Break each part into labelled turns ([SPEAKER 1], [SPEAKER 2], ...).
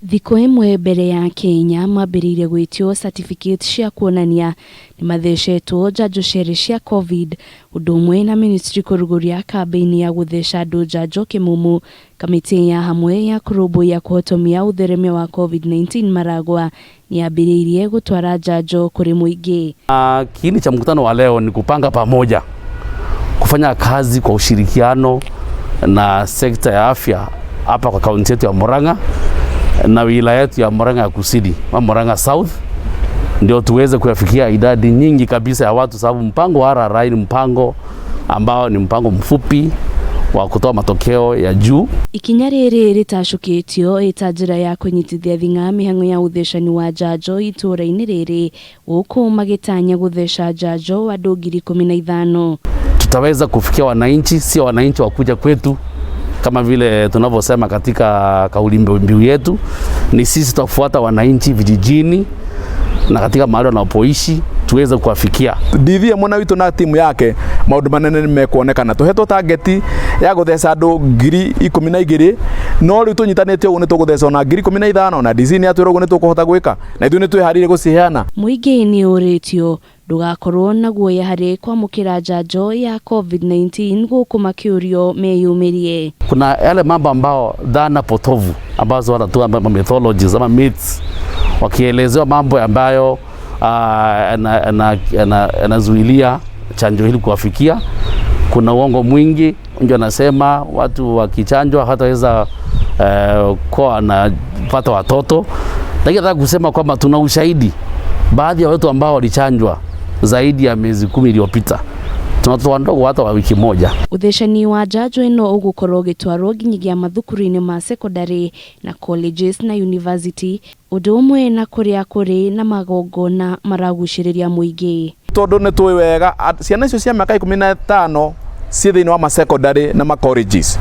[SPEAKER 1] Thikũ ĩmwe mbere ya Kenya mambĩrĩirie gwĩtio certificate cia kuonania nĩmathecetwo njanjo cierĩ cia Covid ũndũ ũmwe na ministry kũrugũria kambĩini ya gũtheca andũ njanjo kĩmumu. Kamĩtĩ ya hamwe ya kũrũmbũiya kũhotomia ũtheremia wa Covid-19 Maragwa nĩyambĩrĩirie gũtwara njanjo kũrĩ mũingĩ.
[SPEAKER 2] Kiini cha mkutano wa leo ni kupanga pamoja kufanya kazi kwa ushirikiano na sekta ya afya hapa kwa kaunti yetu ya Murang'a na wilaya yetu ya Murang'a ya Kusini, Murang'a South, ndio tuweze kuyafikia idadi nyingi kabisa ya watu, sababu mpango wa RRI ni mpango ambao ni mpango mfupi wa kutoa matokeo ya juu.
[SPEAKER 1] Ikinya rĩrĩ rĩtacũkĩtio ĩta njĩra ya kũnyitithia thing'a mĩhang'o ya ũthecani wa njanjo itũũra-inĩ rĩrĩ gũkũ magĩtanya gũtheca njanjo andũ 15,000.
[SPEAKER 2] Tutaweza kufikia wananchi, sio wananchi wakuja kwetu kama vile tunavyosema katika kauli mbiu yetu, ni sisi tutafuata wananchi vijijini na katika mahali wanapoishi tuweze kuwafikia.
[SPEAKER 3] DV mwena witũ na timu yake maũndũ manene nĩ mekuonekana. Tũhetwo target ya gũtheca andũ 12,000, no rĩu tũnyitanĩte ũguo nĩ tũgũtheca ona 15,000, na DC nĩ atwĩra ũguo nĩ tũkũhota gwĩka na ithuĩ nĩ twĩharĩirie gũciheana.
[SPEAKER 1] Mũingĩ nĩ ũrĩtio ndũgakorwo na guoya harĩ kwamũkĩra njanjo ya Covid-19 gũkũ makĩũrio meyumĩrie.
[SPEAKER 2] Kuna yale mambo ambao dhana potovu ambazo wanatoa mythologies ama myths, wakielezewa mambo ambayo yanazuilia chanjo hili kuwafikia. Kuna uongo mwingi, wengi wanasema watu wakichanjwa hataweza kuwa wanapata watoto, lakini nataka kusema kwamba tuna ushahidi, baadhi ya watu ambao walichanjwa zaidi ya miezi 10 iliyopita, tuna watoto wadogo hata wa wiki moja.
[SPEAKER 1] Ũthecani wa njanjo ĩno ũgũkorwo ũgĩtwarwo nginyagia mathukuru-inĩ ma secondary na colleges na university, ũndũ ũmwe na kũrĩa kũrĩ na magongona maragucĩrĩria mũingĩ.
[SPEAKER 3] Tondũ nĩ tũĩ wega ciana icio cia mĩaka 15 ciĩ thĩinĩ wa ma secondary na ma colleges.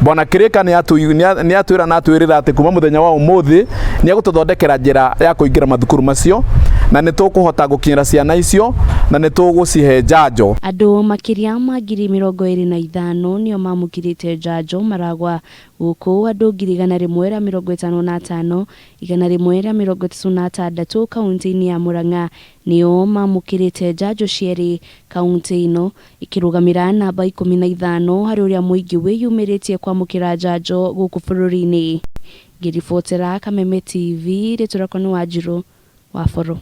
[SPEAKER 3] Bwana Kirika nĩ atwĩra na atwĩrĩra atĩ kuma mũthenya wa ũmũthĩ nĩ egũtũthondekera njĩra ya kũingĩra mathukuru macio, na nĩ tũkũhota gũkinyĩra ciana icio na nĩ tũgũcihe njanjo.
[SPEAKER 1] Andũ makĩria ma 25,000 nĩo mamũkĩrĩte njanjo Maragwa, gũkũ andũ 155,136 kaunti-inĩ ya Murang'a nĩo mamũkĩrĩte njanjo cierĩ. Kaunti ĩno ĩkĩrũgamĩra namba 15 harĩ ũrĩa mũingĩ wĩyumĩrĩtie kwamũkĩra njanjo gũkũ bũrũri-inĩ. Ngĩribotera Kameme TV, rĩtwa rĩakwa nĩ Wanjirũ wa Boro.